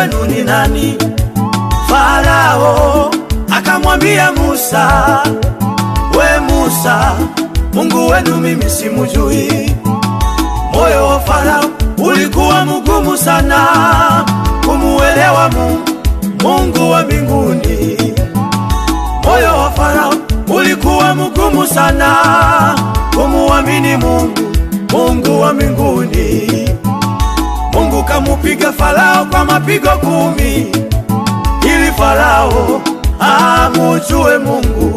wenu ni nani? Farao akamwambia Musa, we Musa, Mungu wenu mimi simujui. Moyo wa Farao ulikuwa mgumu sana kumuelewa Mungu, Mungu wa mbinguni. Moyo wa Farao ulikuwa mgumu sana kumuamini Mungu, Mungu wa mbinguni. Mungu kamupiga Farao kwa mapigo 10 ili Farao amujue Mungu.